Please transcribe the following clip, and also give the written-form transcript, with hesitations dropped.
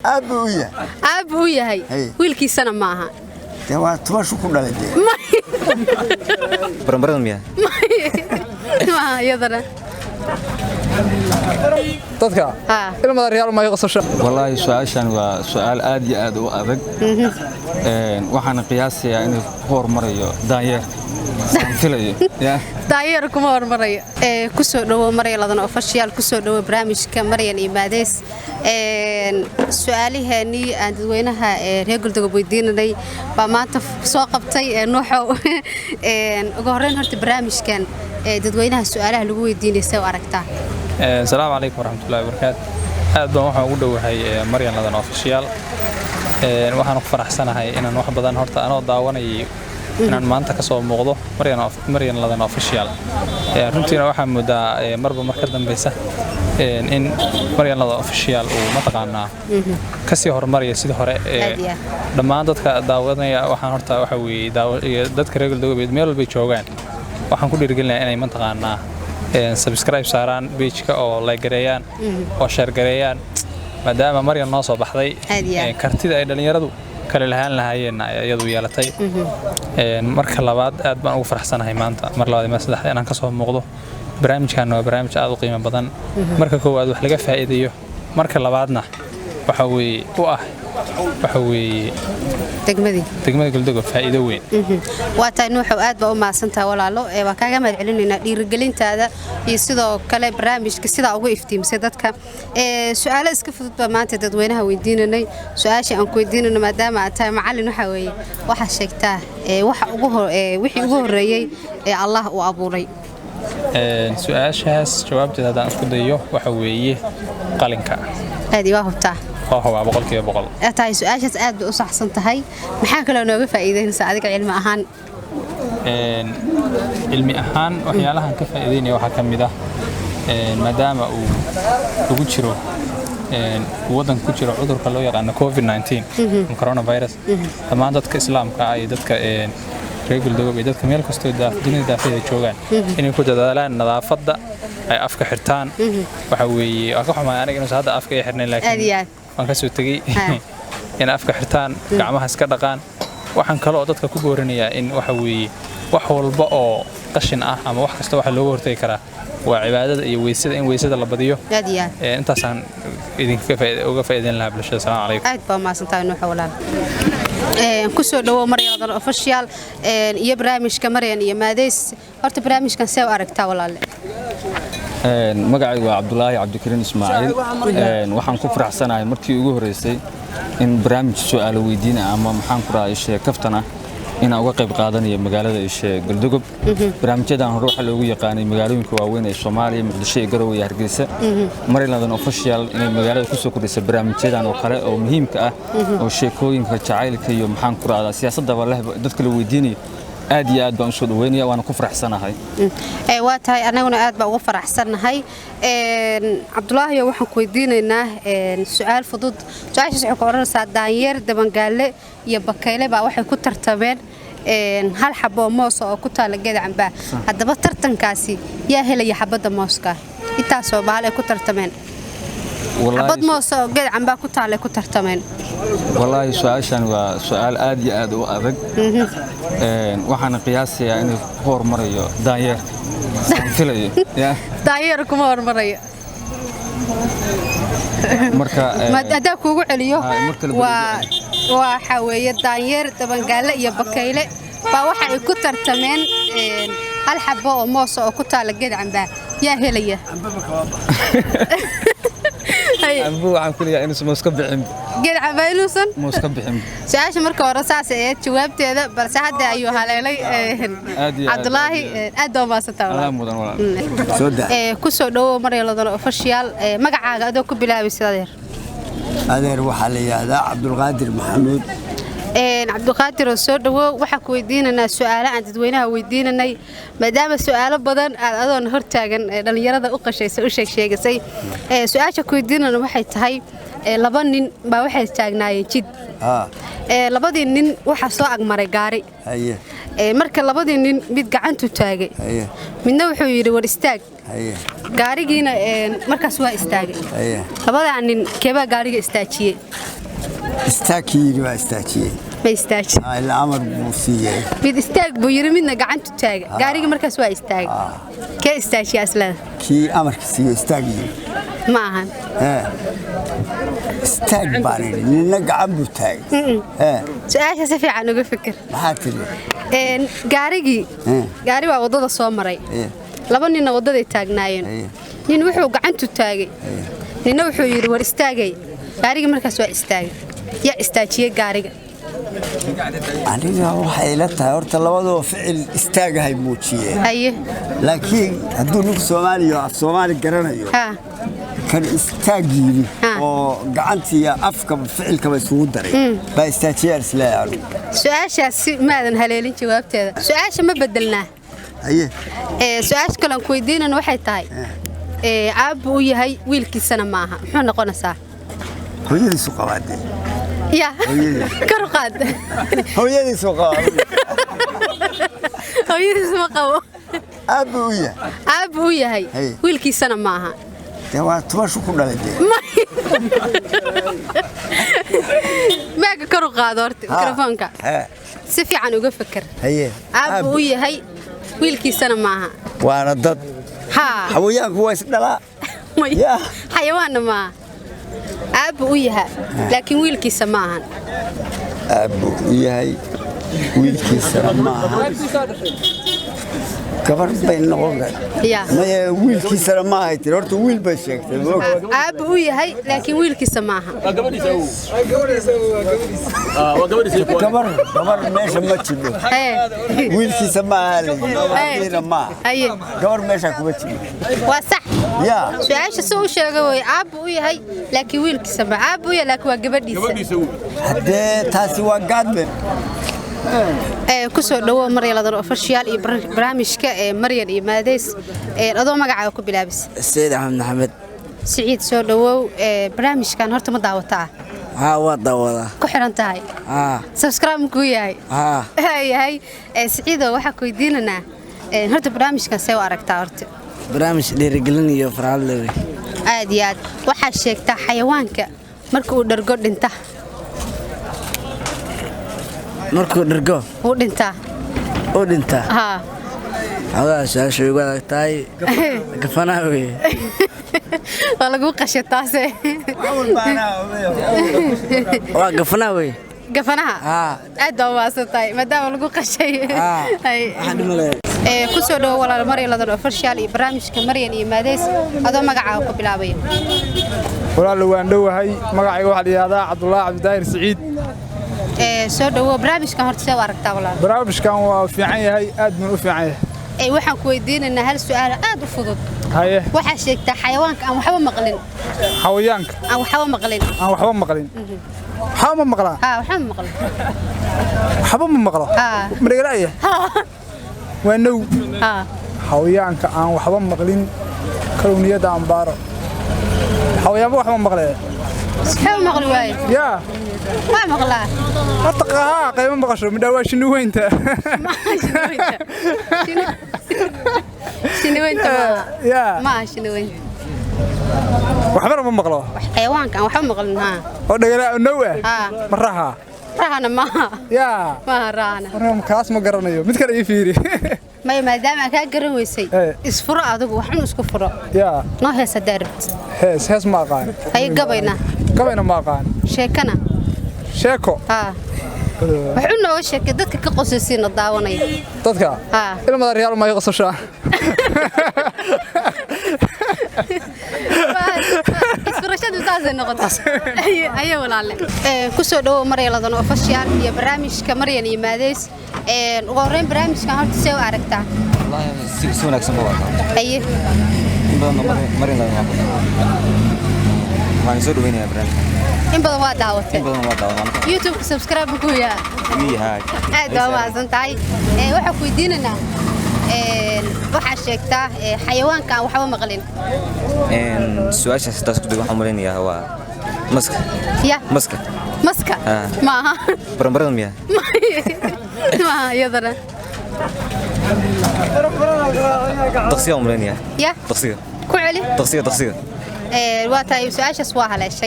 Aabbu u yahay. Aabbu u yahay. Hey. Wiilkiisana ma aha. Dee waa tumashu ku dhalay dee. Baranbarada miya? Maaha iyadana. Dadka ilmada real ma qosasho. Wallaahi su-aashan waa su-aal aad iyo aad u adag. Waxaana qiyaasayaa inuu ku hormarayo daanyeerka saan filayo ya. Daayeer kuma hormarayo. Ee kusoo dhawo Maryan Ladan Official, kusoo dhawo barnaamijka Maryan iyo Maadeys. Su-aaliheenii aan dadweynaha ee reer Galdogob weydiinanay baa maanta soo qabtay ee Nuuxow. Ugu horreyn horta barnaamijkan ee dadweynaha su-aalaha lagu weydiinay see u aragtaa? Asalaamu calaykum waraxmatullahi wabarakaatu. Aad baan waxaan ugu dhowahay Maryan Ladan Official. Waxaan ku faraxsanahay inaan wax badan horta anoo daawanayay inaan maanta ka soo muuqdo Maryan Ladan Official. Runtiina waxaan moodaa marba mar ka dambeysa in Maryan Ladan Official uu mataqaanaa kasii horumaraya sidii hore. Aad iyo aad. Dhammaan dadka daawanaya waxaan horta waxa weeye iyo dadka reer Galdogobeed meel walbay joogaan waxaan ku dhiirigelinayaa inay mataqaanaa subscribe saaraan page-ka oo like gareeyaan oo share gareeyaan, maadaama Maryan noo soo baxday. Aad iyo aad. Kartida ay dhalinyaradu kale lahaan lahaayeenna ay iyadu yeelatay. Marka labaad aad baan ugu faraxsanahay maanta mar labaad iyo mar saddexaad inaan kasoo muuqdo barnaamijkan. Waa barnaamij aad u qiimo badan. Marka koowaad wax laga faa'iideeyo, marka labaadna waxa weeye u ah waxa weeye degmadii degmada Galdogob faa'iido weyn. Waa tahay Nuuxow, aad baa u mahadsantahay walaalo. Waa kaaga mahad celinaynaa dhiirigelintaada iyo sidoo kale barnaamijka sidaa ugu iftiimisay dadka. Su-aalo iska fudud baa maanta dadweynaha weydiinanay. Su-aasha aan ku weydiinayno, maadaama aad tahay macallin, waxaa weeye waxaa sheegtaa waxa ugu wixii ugu horreeyey ee Allah uu abuuray. Su-aashaas jawaabteeda haddaan isku dayo, waxa weeye qalinka. Aad iyo waa hubtaa? Waa hubaa 100%. Ee tahay, su-aashaas aad bay u saxsan tahay. Maxaa kaloo nooga faa'iideynaysaa adiga cilmi ahaan? Cilmi ahaan waxyaalahan ka faa'iideynaya waxaa ka mid ah maadaama uu ugu jiro uu waddanka ku jiro cudurka loo yaqaano COVID-19 ama coronavirus, dhammaan dadka islaamka ah iyo dadka reer Galdogob iyo dadka meel kastoo dunida daafeeda joogaan inay ku dadaalaan nadaafadda, ay afka xirtaan. Waxa weeye waan ka xumahay aniga inuusan hadda afka ii xirnayn, Aad laakiin iyo aad. waan ka soo tegey. In afka xirtaan, gacmaha iska dhaqaan. Waxaan kaloo dadka ku boorinayaa in waxa weeye wax walba oo qashin ah ama wax kasta waxa looga hortagi karaa waa cibaadada iyo weysada, in weysada la badiyo. Aad iyo aad. Intaasaan idinka uga faa'iideyn lahaa bulshada. Asalaamu calaykum. Aad baa mahadsantahay Nuuxa walaal. Kusoo dhawow Maryan Ladan Official iyo barnaamijka Maryan iyo Maadeys. Horta barnaamijkan see u aragtaa walaale? Magacaygu waa Cabdulaahi Cabdikariin Ismaaciil. Waxaan ku faraxsanahay markii ugu horreysay in barnaamij su'aalo weydiin ah ama maxaan ku rahaa ishee kaftan ah inaan uga qayb qaadanayo magaalada ishee Galdogob. Barnaamijyadan hore waxaa loogu yaqaanay magaalooyinka waaweyn ee Soomaaliya, Muqdisho iyo Garowe iyo Hargeysa. Maryan Ladan Official inay magaalada kusoo kordhisay barnaamijyadan oo kale oo muhiimka ah oo sheekooyinka jacaylka iyo maxaan ku rahdaa siyaasadaba leh dadka la weydiinayo, aad iyo aad baan usoo dhaweynaya waana ku faraxsanahay. Waa tahay, annaguna aad baa uga faraxsannahay. Cabdulaahiyo, waxaan ku weydiinaynaa su-aal fudud. Su-aashaas waxay ku odhanaysaa: daanyeer, dabangaalle iyo bakayle baa waxay ku tartameen hal xabo oo moosa oo ku taala geeda cambaa. Haddaba tartankaasi yaa helaya xabadda mooska? Intaasoo bahal ay ku tartameen, xabad moosa oo geed cambaa ku taala ay ku tartameen. Wallaahi su-aashan waa su-aal aad iyo aad u adag. Waxaana qiyaasayaa inuu ku hormarayo daanyeerka saan filayo ya. Daanyeer kuma hormarayo. Marka Haddaan kuugu celiyo. Ha, mar kale. Waa waxa weeye daanyeer, dabangaalle iyo bakayle baa waxa ay ku tartameen hal xabo oo moosa oo ku taala geed cambaa. Yaa helaya? Haye, Cambu waxaan filayaa inuusan moos ka bixin. Geed cambaa inuusan moos ka bixin. Su-aasha marka hore saas ahayd jawaabteeda, balse hadda ayuu haleelay. Aad iyo aad, Cabdulaahi, aad iyo aad. aad baa umahadsantahay Adaa walaal. mudan walaal. Soo daa. Ku soo dhawow Maryan Ladan Official. Magacaaga adoo ku bilaabaysid, adeer. Adeer, waxaa la yidhaahdaa Cabdulqaadir Maxamuud. Cabdiqaadir oo soo dhawow, waxaan ku weydiinaynaa su-aalo aan dadweynaha weydiinanay, maadaama su-aalo badan aad adoon hortaagan ee dhallinyarada u qashaysa u sheeg sheegasay. Su-aasha ku weydiinana waxay tahay laba nin baa waxay taagnaayeen jid. Labadii nin waxaa soo agmaray gaari. Haye. Marka labadii nin mid gacantu taagay, Haye. midna wuxuu yidhi war istaag. Haye. Gaarigiina markaas waa istaagay. Haye. Labadaa nin keebaa gaariga istaajiyey? Istaagkii yidhi baa istaajiyey. Ma istaaji. Ilaa amar buu siiyey. Mid istaag buu yidhi, midna gacantu taagay, gaariga markaas waa istaagay. Kee istaajiya aslada? Kii amarka siiyey istaag yidhi. Ma ahan. Istaag baan idhi, ninna gacan buu taagay. Su-aasha si fiican uga fikir. Maxaa tiri? Gaarigii, gaari baa waddada soo maray, laba ninna waddaday taagnaayeen. Nin wuxuu gacantu taagay, ninna wuxuu yidhi war istaagay. Gaarigii markaas waa istaagay. Yaa istaajiyey gaariga? Aniga waxay ila tahay horta labadoo ficil istaagahay muujiyeen. Haye. Laakiin hadduu ninku Soomaaliya af Soomaali garanayo, kan istaag yidhi oo gacantiiyo afkaba ficilkaba isugu daray baa istaajiyaan isleeyahay anigu. Su-aashaasi maadan haleelin jawaabteeda. Su-aasha ma bedelnaa? Haye. Su-aasha kale aan ku weydiinana waxay tahay, aabbu u yahay wiilkiisana maaha, muxuu noqonaysaa? Hooyadiisu qabaa dee. Ya. Hooyadii. Kor u qaad. Hooyadiisu qabaa. Hooyadiis ma qabo. Aabbu u yahay. Aabbu u yahay, Haye. wiilkiisana maaha. Dee waa tumashu ku dhalay dee. Maaga kor u qaado horta mikrofoonka. Si fiican uga fikir. Haye. Aabbu u yahay, wiilkiisana maaha. Waana dad. Haa. Xawayaanku waa isdhalaa. May. Yaa. Xayawaanna maaha. Aabbu u yahay laakiin wiilkiisa maahan. Aabbu u yahay, wiilkiisana maaha. Gabar bay noqon kar. Ya. Maya, wiilkiisana maahay tiri. Horta wiil bay sheegtay, ma og? Aabbu u yahay laakiin wiilkiisa maaha. Gabar, gabar meesha ma jidho. Wiilkiisa maaha la yidhi, aabihiina maaha. Haye. Gabar meesha kuma jidho. Waa sax. Yaa. Su-aasha si u sheegay way, aabbu u yahay laakiin wiilkiisa ma aabbu u yahay laakiin waa gabadhiisa. Haddee taasi waa gaadme. Ku soo dhawow Maryan Ladan Official iyo barnaamijka ee Maryan iyo Maadeys. Adoo magacaaga ku bilaabis. Sayid Axmed Maxamed. Siciid, soo dhawow. Barnaamijkan horta ma daawataa? Haa, waa daawadaa. Ku xiran tahay? Haa. Subscribe makuu yahay? Haa. Yahay. Siciido, waxaa ku weydiinanaa, horta barnaamijkan see u aragtaa horta? Barnaamij dhiirigelin iyo farxad leh wey. Aad iyo aad. Waxaa sheegtaa xayawaanka marka uu dhargo dhinta. Markuu dhergo wuu dhintaa. U dhintaa. Haa. Xogaha su-aasha ugu adag tahay, gafanaha wey. Waa lagu qashay taase. Waa gafanaha wey. Gafanaha. Haa. Aad baa umahadsan tahay maadaama lagu qashay. Haa. Hay. Waxaa dhima leh. Ku soo dhawo walaal Maryan Ladan Official iyo barnaamijka Maryan iyo Maadeys, adoo magacaaga ku bilaabaya. Walaal, waan dhowahay. Magacayga waxaa la yidhahdaa Cabdullaahi Cabdidaahir Siciid. Soo dhawo. Barnaamijkan horta see u aragtaa, walaal? Barnaamijkan waa fiican yahay, aad buu u fiican yahay. Waxaan ku weydiinaynaa hal su'aal aad u fudud. Haye. Waxaa sheegtaa xayawaanka aan waxba maqlin. Xawayaanka aan waxba maqlin. Aan waxba maqlin? Waxba ma maqlaa. Haa, waxba ma maqlin. Waxba ma maqlo. Haa. Madhagalaya waa now. Haa. Xawayaanka aan waxba maqlin, kalowniyada aan baaro, xawayaanba waxba maqlee. Waxba maqli waaye. Yaa. Waa maqlaa. Horta haa, qaymo maqasho midhaa waa shinni weynta. Maaha shinni weynta. Shinni weynta maaha. Yaa. Maaha shinni weynta. Waxbana ma maqlo. Xayawaanka aan waxba maqlin, haa. Oo dhagala now ah. Haa. Maraha. Rahana maaha. Yaa. Maaha rahana. Warka kaas ma garanayo, mid kale ii fiiri. Maya, maadaama aa kaa garan weysay, isfuro adigu, waxun isku furo. Yaa. Noo hees haddaa rabtid. Hees, hees ma aqaan. Haye, gabayna? Gabayna ma aqaan. Sheekana? Sheeko. Haa, wax u nooga sheekay dadka ka qosaysiina daawanaya. Dadka. Haa. Ilmada real ma qosashaa. Isfurashadu saasay noqotay. Aye walaalle. Ku soo dhawow Maryan Ladan Official iyo barnaamijka Maryan iyo Maadeys. Ugu horreyn barnaamijkan horta see u aragtaa? Wallaahi si wanaagsan baa arkaa. Haye. In badan marin ladan waa ku waan soo dhaweynayaa barnaamijka. In badan waa daawatay? In badan waa daawan. YouTube subscribe ku yahay? Yahay. Aad baa umahadsan tahay. Waxaan ku weydiinaynaa, waxaa sheegtaa xayawaanka aan waxba maqlin. Su-aashaas taas ku deg waxaan malaynayaa waa maska. Ya. Maska. Maska? Ah. Maaha. Baranbarada miya? Maaha iyadana. Daqsiga umaleynaya. Ya. Daqsiga. Ku celi. Daqsiga, daqsiga. Waa tahay, su-aashaas waa haleeshay.